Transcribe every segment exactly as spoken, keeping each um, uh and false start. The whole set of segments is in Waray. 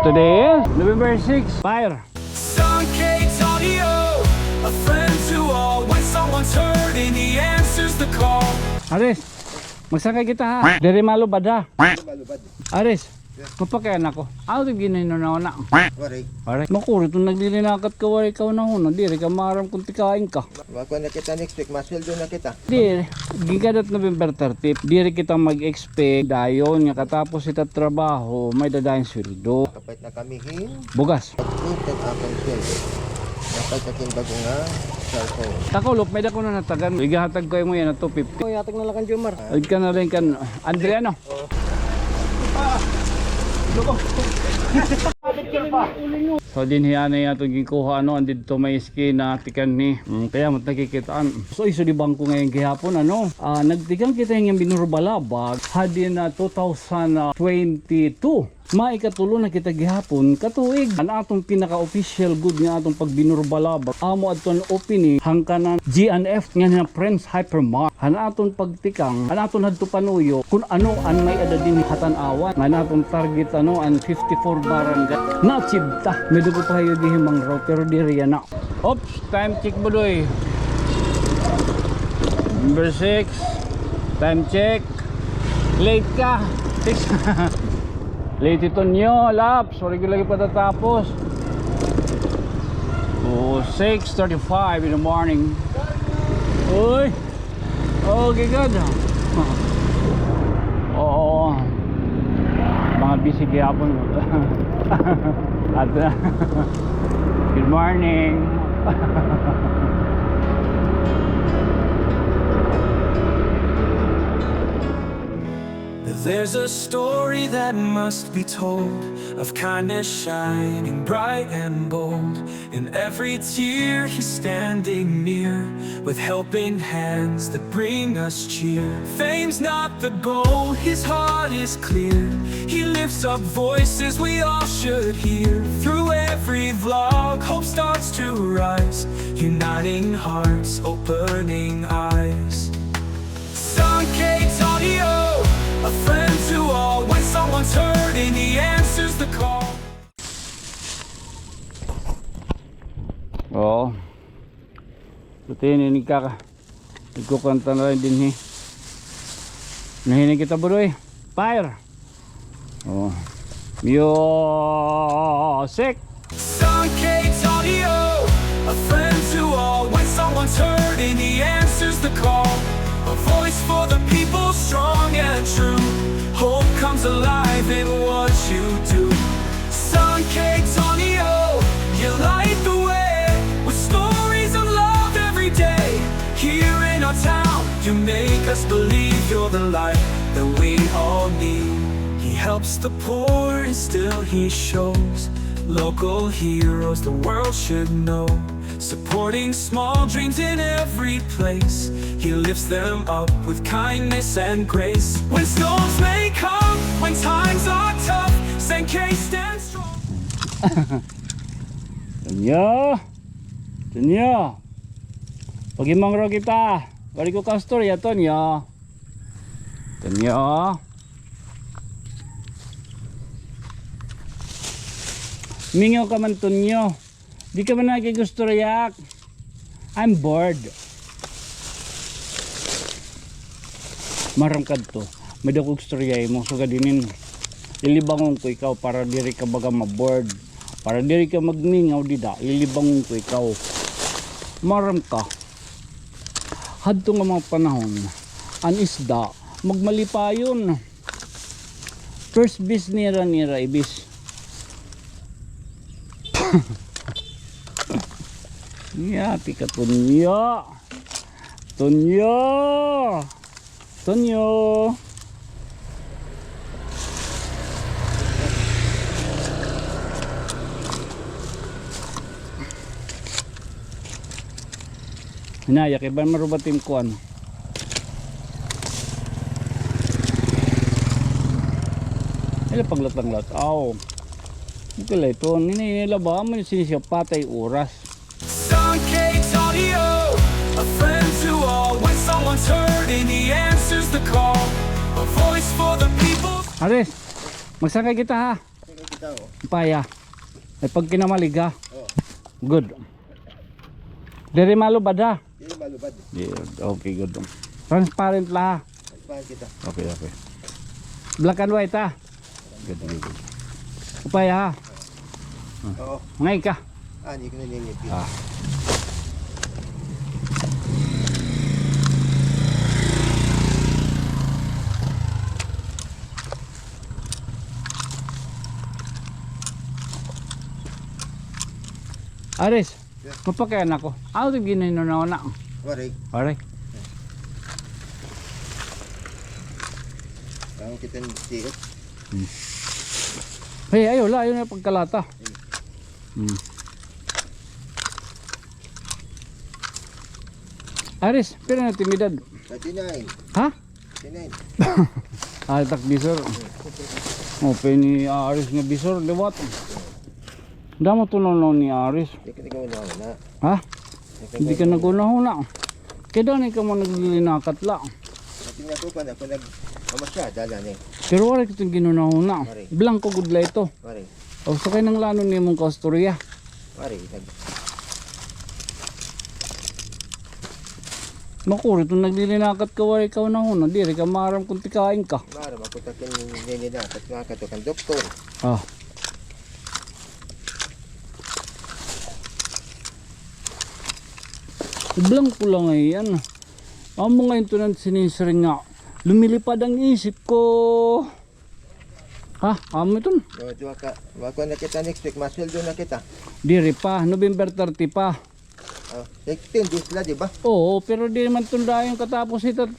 Today is November six. Fire. Aris, magsakay kita, ha? Diri malubad, ha? Aris, mapakay an ako. Ano ito ginhinunahuna? Waray. Waray. Makuri ito naglilinakat ka, waray ka hunahuna. Diri ka maaram kon tikain ka. Makuha na kita next week, masweldo na kita. Di, gikan hit November thirty, diri kita mag-expect dayon nga katapos hit trabaho, may-ada dayon sweldo. Kapait na kami hin bugas. Pagpuntan akon sweldo. Dapat akin bag-o nga cellphone. Takulop, may-ada ko na natagan. Igahatag ko imo yana, two fifty. O, ihatag na la kan Jomar. Ay ka na rin kan Andriano. So, dinhi anay aton ginkuha, ano, an didto may eskina, tikang ni. Mm, kay amo it nakikit-an. So, iso di bangko ngay-an gihapon, ano. Ah, nagtikang kita ngay-an Binurbalabag, hadin na two thousand twenty-two. Maikatulo na kita gihapon ka tuig. An aton pinaka-official gud nga aton pagbinurbalabag, amo adto an opening han kanan G and F ngan han Friends Hypermart. Han aton pagtikang, han aton hadto panuyo, kun ano an may-ada dinhi ha tan-awan. Ngan aton target, ano, an fifty-four barangay. Na-achieve ta. May dugo pa hayo dinhi mangrove, pero diri yana. Oops, time check, Budoy. Number six. Time check. Late ka. Six. Late ito niyo, laps. Waray gud lagi patatapos. Oh, six thirty-five in the morning. Uy. Okay, good. Oo. Mga busy gihapon. At, uh, good morning. There's a story that must be told of kindness shining bright and bold. In every tear, he's standing near, with helping hands that bring us cheer. Fame's not the goal, his heart is clear. He lifts up voices we all should hear. Through every vlog, hope starts to rise, uniting hearts, opening eyes. Sankey Tonio, a friend to all. When someone's hurting, he answers the call. Oo. Pati ini nagkaka-, nagkukanta na rin dinhi. Nahinig kita, Budoy. Fire! Oh. Music! Sankey Tonio, a friend to all. When someone's hurting, he answers the call. A voice for the people, strong and true. Hope comes alive in what you do. Sankey Tonio, you light the way with stories of love every day. Here in our town, you make us believe you're the light that we all need. He helps the poor and still he shows local heroes the world should know. Supporting small dreams in every place. He lifts them up with kindness and grace. When storms may come, when times are tough, Sankey stands strong. Tonyo! Tonyo! Paghimangrow kita. Balik ko ka storya, Tonyo. Tonyo. Mingaw ka man, Tonyo. Di ka man nakikistorya. I'm bored. Maaram ka adto. May-ada ko istorya ha imo. Sugad hinin, lilibangon ko ikaw para diri ka baga ma-bored. Para diri ka magmingaw dida, lilibangon ko ikaw. Maaram ka. Hadto nga mga panahon, an isda, magmalipayon. First bis nira, nira ibis. Yati ka, Tonyo. Tonyo. Tonyo. Hinaya kay ban marubat im kuan. Ila paglatanglat. Aw. Okay la ito. Nini, nila ba? Amo ni siya patay oras. Sankey Tonyo, a friend to all. When someone's hurting, he answers the call. A voice for the people. Aris, magsakay kita, ha? Upaya. Ay pagkinamalig ha. Oh. Good. Diri malubad ha. Diri malubad. Yeah, okay, good. Transparent la ha. Transparent kita. Okay, okay. Black and white ha. Good, good, good. Upaya ha. Oo. Ngay ka. Ah, hindi ko na ninipin. Ah. Aris, yeah. Mapakayan ako. Ano ito ginhinunahuna? Waray. Waray. Tawag kita ng C F. Hmm. Hey, ayaw la, ayaw na pagkalata. Hmm. Aris, pira na it im edad? Thirty-nine. Ha? Thirty-nine. Altak bisor. O, pini Aris nga bisor, liwat. Damo tununahon ni Aris. Di ka nag-una-una. Ha? Di ka nag-una-una. Kay dani ka man naglilinakat la. Pati nga ako pa, ako nag-, mamasyada la ni. Pero waray ko iton ginhunahuna. Waray. Blanko gud la ito. Waray. O, sa kay nang lanon ni imong kaustorya. Waray, nag- Makuri iton naglilinakat ka, waray ka hunahuna, diri ka maaram kon tikain ka. Maaram ako ta kin nilinakat nga kato kan doktor. Ah. Blanko la ngay-an. Amo ngay-an ito nan sinisiring nga, lumilipad ang isip ko. Ha? Amo iton? O, duha ka. Makuha na kita next week, masweldo na kita. Diri pa, November thirty pa. Ah, fifteen days la, di ba? Oo, pero di man iton dayon katapos ito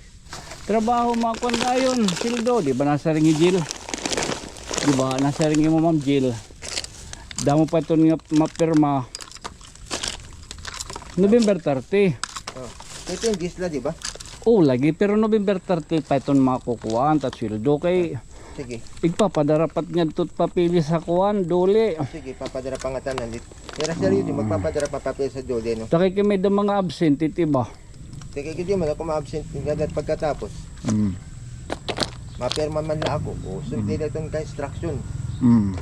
trabaho, makuan dayon sweldo, di ba nasiring hi Jill? Di ba nasiring mo, Ma'am Jill? Damo pa iton nga mapirma. November thirty. Oh, fifteen days la, di ba? Oo, lagi, pero November thirty pa iton makukuan ta sweldo kay sige. Igpapadara pa it ngadto it papeles ha kuan, dole. Sige, papadara pa ngatanan dit. Pero seryo, di magpapadara pa papeles ha dole, no? Takay kay may-ada mga absent it iba. Takay kay di man ako ma-absent ngada pagkatapos. Mm. Mapirma man la ako. O, so, diri iton ka instruction. Mm.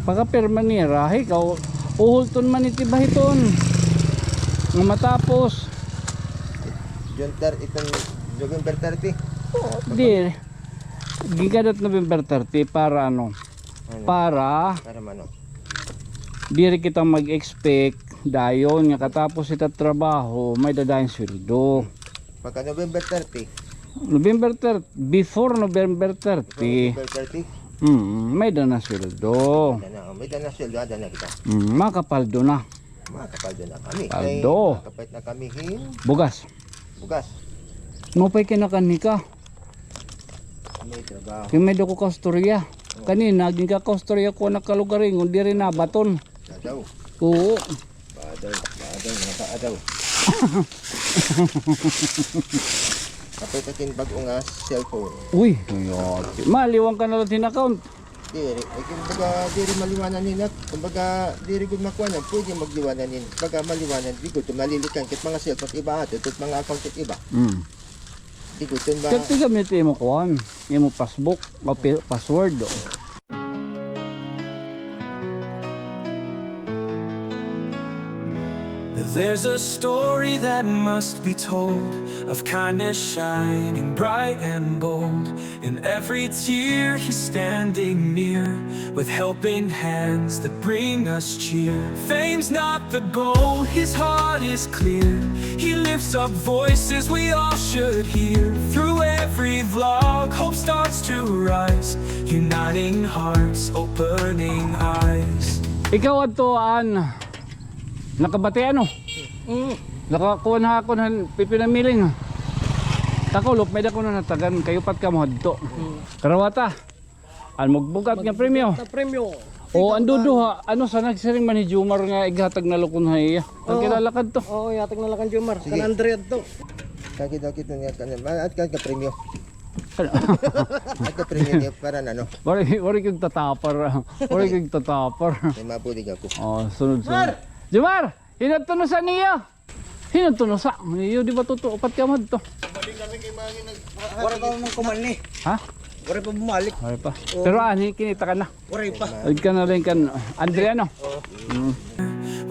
Pagkapirma nira, ikaw, uhulton man it iba hiton. Nga matapos. June thirty, iton November thirty. O, di. Ginkada it November thirty para ano? Ano? Para, para mano? Diri kita mag-expect dayon nga katapos ita trabaho, may-ada dayon sweldo. Pagka November thirty. November thirty, before November thirty. Before November thirty? Mm, may-ada na sweldo. May-ada na, may-ada na sweldo, ada na kita. Mm, makapaldo na. Makapaldo na kami. Paldo. Kay makapait na kami hin bugas. Bugas. Maupay kay nakanhi ka. May trabaho. Kay may-ada ko kaustorya. Oh. Kanina, ginkakaustorya ko an kalugaringon, diri nabaton. Adaw. Oo. Baadaw, baadaw, nakaadaw. Apay ka kin bag-o nga cellphone. Uy, maliwan ka na la hin account. Diri, ay, kumbaga, diri maliwanan hin, kumbaga, diri gud makuanan, pwede magliwanan hin. Kumbaga, maliwanan, di gud, malilikan, kit mga cellphone, iba ato, kit mga account, kit iba. Mm. Di gud, ba? Kay tigamit imo kuan, imo passbook, o pi-, password, o. There's a story that must be told of kindness shining bright and bold. In every tear, he's standing near, with helping hands that bring us cheer. Fame's not the goal, his heart is clear. He lifts up voices we all should hear. Through every vlog, hope starts to rise. Uniting hearts, opening eyes. Ikaw adto an nakabati, ano? Mm. Nakakuha na ako ng pipinamiling. Takulop, may dako na natagan, kay upat kamo hadto. Mm. Karawata. An magbug-at nga premyo. Magbug-at nga premyo. O, an duduha, ano sa nagsiring man hi Jomar nga ighatag na la kuno ha iya? An kilala kadto. Oo, ihatag na la kan Jomar. Sige. Kan Andre adto. Kakita-kita niya kan, at kan premyo. At ka premyo niya para na, no? Waray, waray kag tatapar. Waray kag tatapar. May mabulig ako. O, sunod, sunod. Jomar! Jomar! Hin-o adto na sa niya? Hin-o adto na sa niya? Di ba tuto? Upat kamo hadto. Waray pa man kumalni. Ha? Waray pa bumalik. Waray pa. Oo. Pero anhi, kinita ka na. Waray pa. Ay ka na rin kan Andriano. Oo. Mm.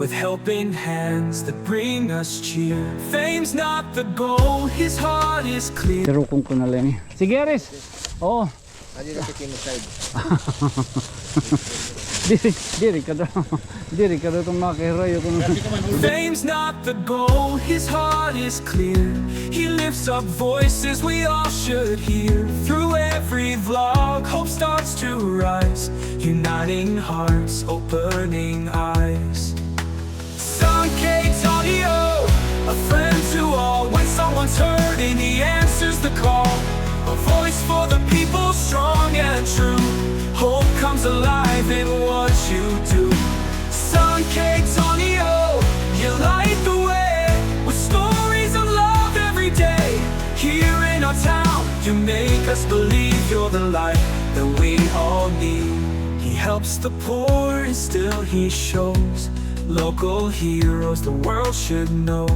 With helping hands that bring us cheer. Fame's not the goal, his heart is clear. Pero kung ko na lang eh. Sige, Aris. Oo. Ano na si Tino side? Diri, diri ka daw. Diri ka daw itong makihirayo ko na. Fame's not the goal, his heart is clear. He lifts up voices we all should hear. Through every vlog, hope starts to rise. Uniting hearts, opening eyes. San K Tonio, a friend to all. When someone's hurting, he answers the call. A voice for the people, strong and true. Hope comes alive in what you do. San K Tonio, you light the way with stories of love every day. Here in our town, you make us believe you're the light that we all need. He helps the poor and still he shows local heroes the world should know.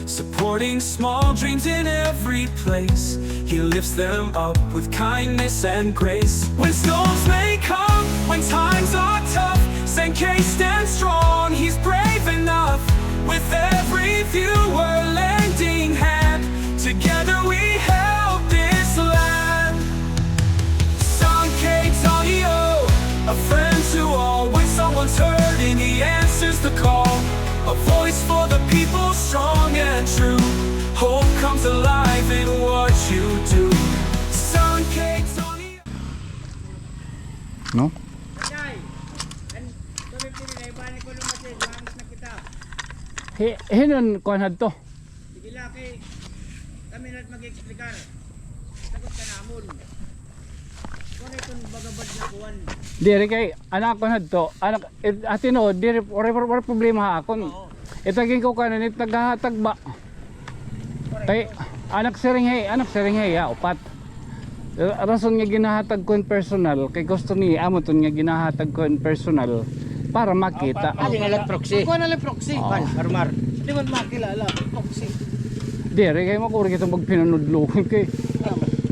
Supporting small dreams in every place. He lifts them up with kindness and grace. When storms may come, when times are tough, San K stands strong, he's brave enough. With every viewer lending hand, together we help this land. San K Tonio, a friend to all. When someone's hurting, he answers the call. A voice for the people, strong and true. Hope comes alive in what you do. San K Tonio. No? Hi-, hinon kuan hadto? Sige la, kay kami na mag-explicar. Sagot ka namon. Kuan iton bagabad na kuan. Diri kay, anak ko hadto, anak, it, ati no, diri, wala, wala, wala problema ha akon. Oo. Itagin ko kanan, it naghahatag ba? Kay, anak siring hay, anak siring hay, ya, upat. Eh, rason nga ginahatag ko in personal, kay gusto ni amo ton nga ginahatag ko in personal para makita. Ah, di na lang proxy. Kuha na lang proxy. Oo. Pan, Armar. Di man makilala, proxy. Diri, kay makuri kita magpinanudlo kay.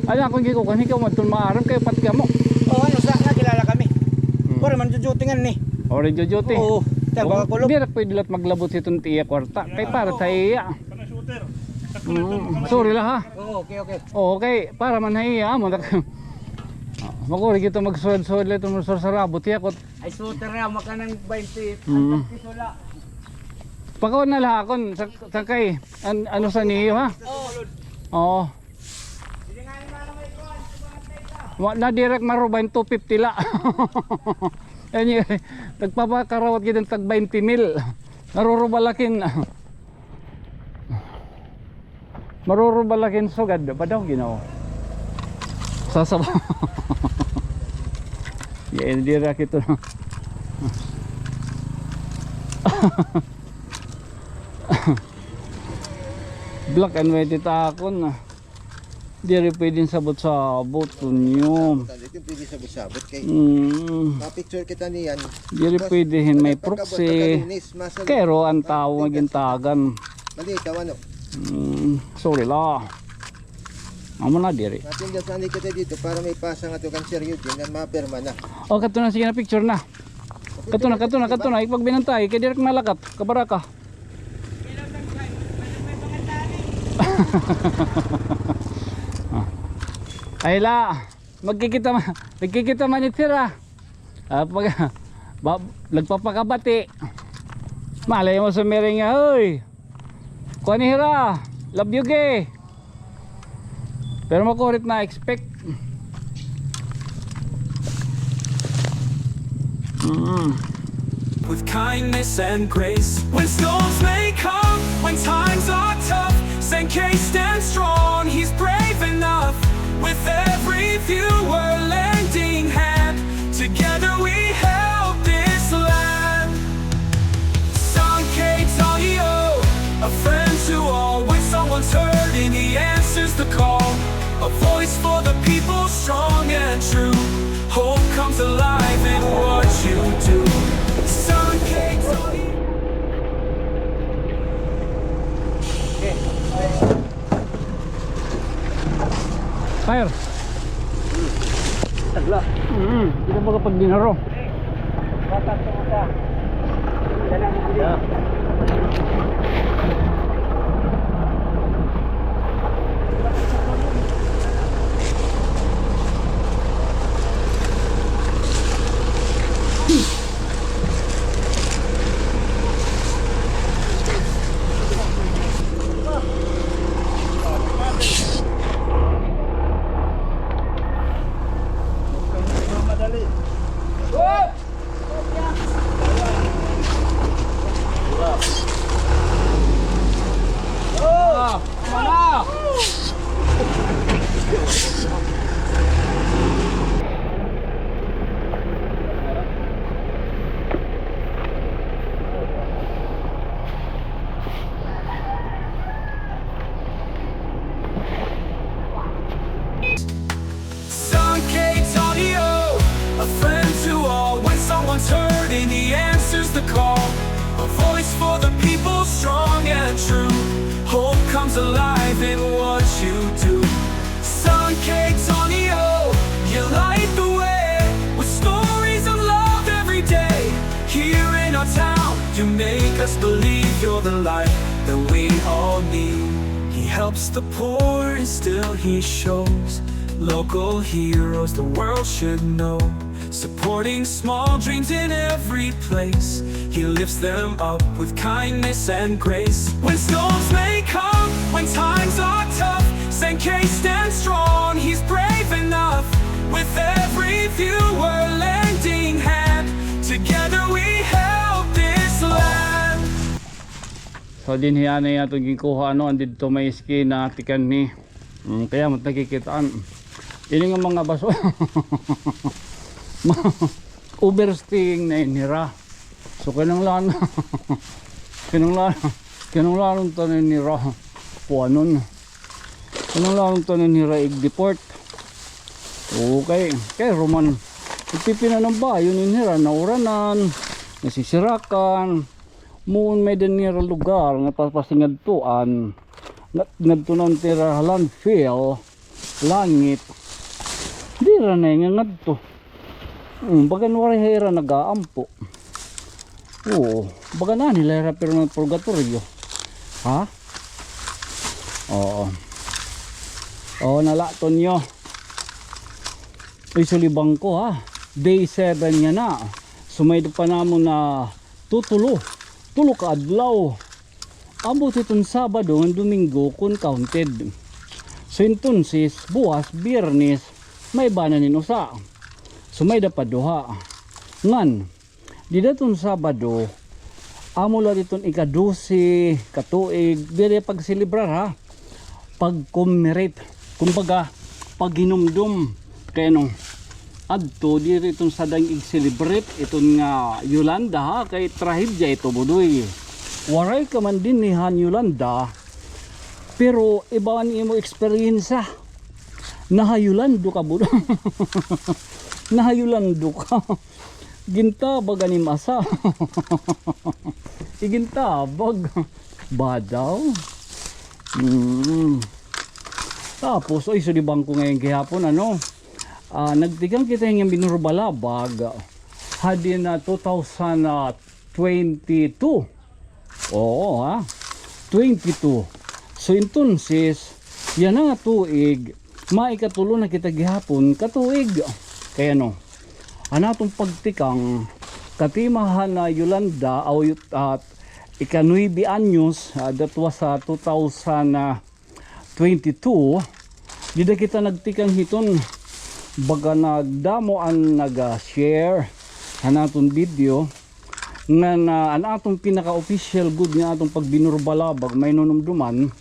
Ano akong gikukuha, ikaw man ton maaram kay upat kamo. Oh, ano sa, nakilala kami. Hmm. Wala man jujutingan ni. Wala jujuti. Oo, tayo baka kulop. Diri pwede lahat maglabot hiton tiya kwarta. Kay para sa iya. Kanang shooter. Mm, sorry la ha. Oo, okay, okay. Oo, okay. Para man ha iya, amo, tak-, makuri kita magsuwad-suwad la ito, magsarabot, iya, kot. Ay, shooter na, makanang twenty, mm, ang piso la. Pakaon na la akon, sa, sa kay, an-, ano sa niyo, ha? Oo. Oo. Wa na direk maruba hin two fifty la. Yan yung, nagpapakarawat gid an tag twenty mil. Naruruba la kin. Maruruba la kin sugad. Ba daw, Ginoo? Sasabaw. Yan, dira kito. Black and white ita akon. Diri pwede sabot-sabot, Tonyo. Diri pwede sabot-sabot kay, mm, ma-picture kita niyan. Diri pwede hin may proxy. Kay ro an tawo nga gintagan. Malitaw, ano? Mm, sorry la. Amo na diri. Matinda sa ani kita dito para may pasa nga to kan Sir Eugene nga mapirma na. O, kato na, sige na, picture na. Kato na, kato na, kato na. Ipagbinantay kay diri ka malakat. Kabaraka. Ah. Ay la, magkikita ma-, nagkikita man it sira. Ah, pag, ba, nagpapakabati. Malay mo sa miring nga, hoy. Kuan ni hira, love you, ge. Pero makurit na expect. Mm. With kindness and grace, when storms may come, when times are tough, Saint K stands strong, he's brave enough. With every viewer lending hand, together we help this land. San K Tonyo, a friend to all. When someone's hurting, he answers the call. A voice for the people, strong and true. Hope comes alive in what you do. San K Tonyo. Fire. Mm, kita makapagdinaro. San K Tonio, a friend to all. When someone's hurting, he answers the call. A voice for the people, strong and true. Hope comes alive in what you do. San K Tonio, you light the way with stories of love every day. Here in our town, you make us believe you're the light that we all need. He helps the poor and still he shows local heroes the world should know. Supporting small dreams in every place, he lifts them up with kindness and grace. When storms may come, when times are tough, San K stands strong, he's brave enough. With every viewer lending hand, together we help this land. So, dinhi anay aton ginkuha, ano, an didto may eskina, tikan ni. Mm, kay amo nakikita-an. Ini nga mga baso. Overstaying na ini hira. So, kinahanglan, kinahanglan, kinahanglan ta na ini hira kuanon. Kinahanglan ta na ini hira i-deport. Okay. Kay ruman, ipipinanambayon ini hira, nauranan, nasisirakan. Muon may-ada nira lugar nga papasingadtuan, nga, ngadto na nira landfill, langit. Dira na nga ngadto. Hmm, bagan waray ha ira nag-aampo. Oo, bagan anhi la hira pirmi nga purgatoryo. Ha? Oo. Oo, nalaton niyo. Uy, sulibangko, ha. Day seven yana. Sumay-ada pa namon na tutulo. Tulo ka adlaw. Ambot hiton Sabado ngan Domingo kon counted. So, entonces, buwas, Biyernes, may-ada na hin usa. Sumay-ada pa duha. Ngan, dida hiton Sabado, amo la hiton ika-dose ka tuig, diri pagselebrar, ha. Pag-commemorate. Kumbaga, paghinumdom. Kay ano, adto, diri iton sadang ig-celebrate iton nga Yolanda, ha, kay trahedya ito, Budoy. Waray ka man dinhi han Yolanda, pero iba an imo eksperyensya. Naha-Yolando ka, Budoy. Naha-Yolando ka. Gintabag an im asa. Igintabag. Badaw. Mm. Tapos, oy, sulibangko ngay-an gihapon, ano? Ah, nagtikang kita nga Binurbalabag, hadi na two thousand twenty-two. Oo, ha? Twenty-two. So, entonces, yana nga tuig, maikatulo na kita gihapon ka tuig. Kay ano, an aton pagtikang, katimahan na Yolanda, aw, yu-, ah, ika-nuebe anyos, ah, that was, ah, two thousand, ah, twenty-two, dida kita nagtikang hiton, baga nagdamo an nag-share han aton video, ngan an aton pinaka-official gud nga aton pagbinurbalabag, mahinumduman,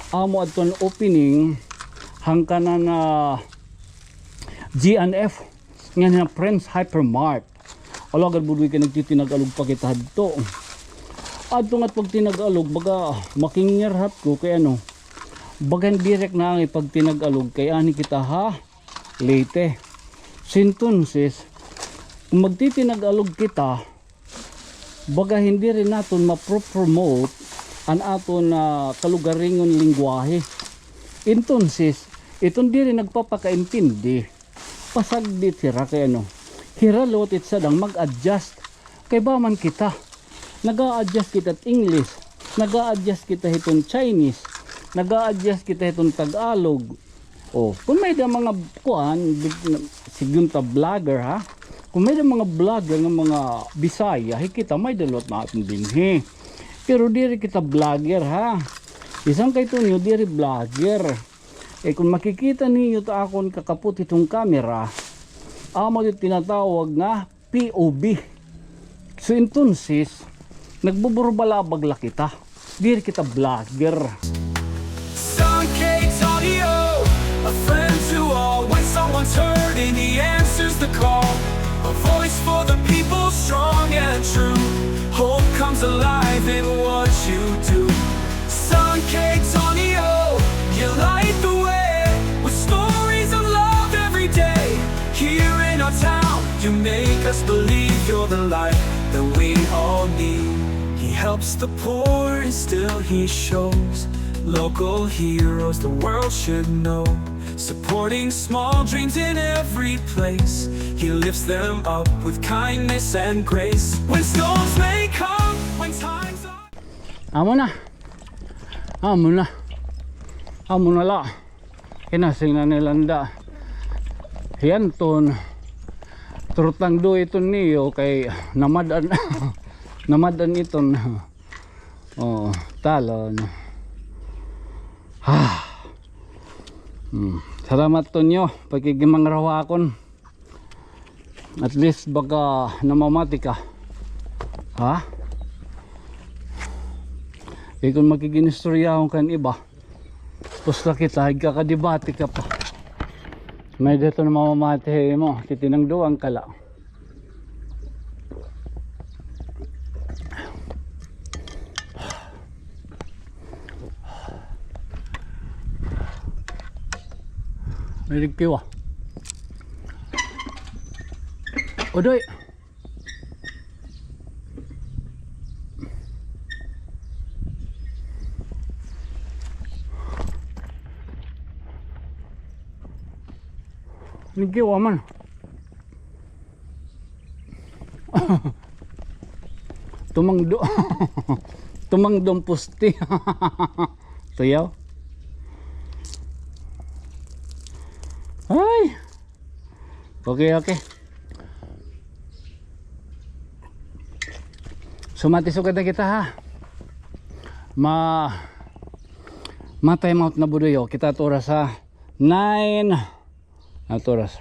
amo adton opening han kanan, ah, G and F, ngan han Friends Hypermart. Alagad, Budoy, kay nagtitinag-alog pa kita hadto. Adto nga pagtinag-alog, baga makingirhat ko kay ano, baga hin direct na an pagtinag-alog kay anhi kita ha Leyte. So, entonces, kon magtitinag-alog kita, baga hin diri naton mapro-promote an aton, ah, kalugaringon lengguwahe. Entonces, iton diri nagpapakaintindi, Pasagdi it hira kay ano, hira liwat it sadang mag-adjust. Kay ba man kita, nag-a-adjust kita hit English, nag-a-adjust kita hiton Chinese, nag-a-adjust kita hiton Tagalog. O, kon may-ada mga kuan, big-, sigon ta vlogger, ha? Kon may-ada mga vlogger nga mga Bisaya, hi kita may-ada liwat nga aton dinhi. Pero diri kita vlogger, ha? Isan kay Tonyo, diri vlogger. Eh, kon makikita niyo ta akon kakapot hiton camera, amo it tinatawag nga P O V. So, entonces, nagbuburbalabag la kita. Diri kita vlogger. Sankey Tonyo, a friend to all. When someone's hurting, he answers the call. A voice for the people, strong and true. Hope comes alive in what you do. Sankey Tonyo, you light the way with stories of love every day. Here in our town, you make us believe you're the light that we all need. He helps the poor and still he shows local heroes the world should know. Supporting small dreams in every place, he lifts them up with kindness and grace. When storms may come, when times are Amo na. Amo na. Amo na la. Kinasing na nilanda. Hiyanton. Turutang do iton niyo kay namad-an. Namad-an iton. O, talon. Ah. Hmm. Salamat Tonyo, pakigmangraw ha akon. At least baka namamati ka. Ha? Kay kon makigin-istorya ka han iba, tapos la kita, igkakadebate ka pa. May-ada iton namamati ha imo, titinangduan ka la. May ligkiwa. Odoy. Ligkiwa man. Tumangdo. Tumangdo an poste. Tuyaw. Ay. Okay, okay. So, matisugad na kita, ha. Ma, ma-time out na budoy, o. Kita it oras, ha. Nine. Ano it oras?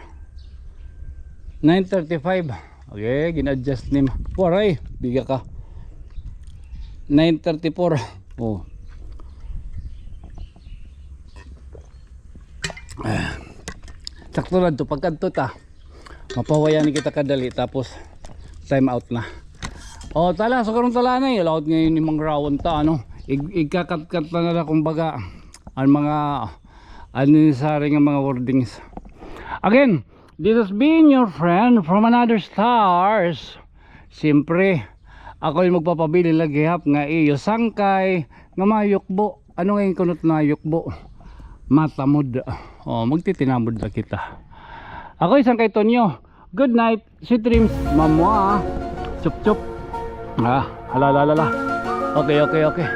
Nine thirty-five. Okay, gin-adjust ni ma-, waray, biga ka. Nine thirty-four. O. Ah. Sakto la ito, pagkadto ta. Mapahuwayan kita kadali, tapos time out na. O, tala, so karon tala na, eh. Laot ngayon ni Mang Rawon ta, ano. Ig-, igkakatkat na nila, kumbaga, an mga unnecessary nga mga wordings. Again, this has been your friend from another stars. Siyempre, ako it magpapabilin la gihap nga iyo sangkay nga mayukbo. Ano nga it kunot nga yukbo? Matamod. O, magtitinamod la kita. Ako it sangkay Tonyo. Good night. Sweet dreams. Mamwa. Chup chup. Ah, hala, hala, hala. Okay, okay, okay.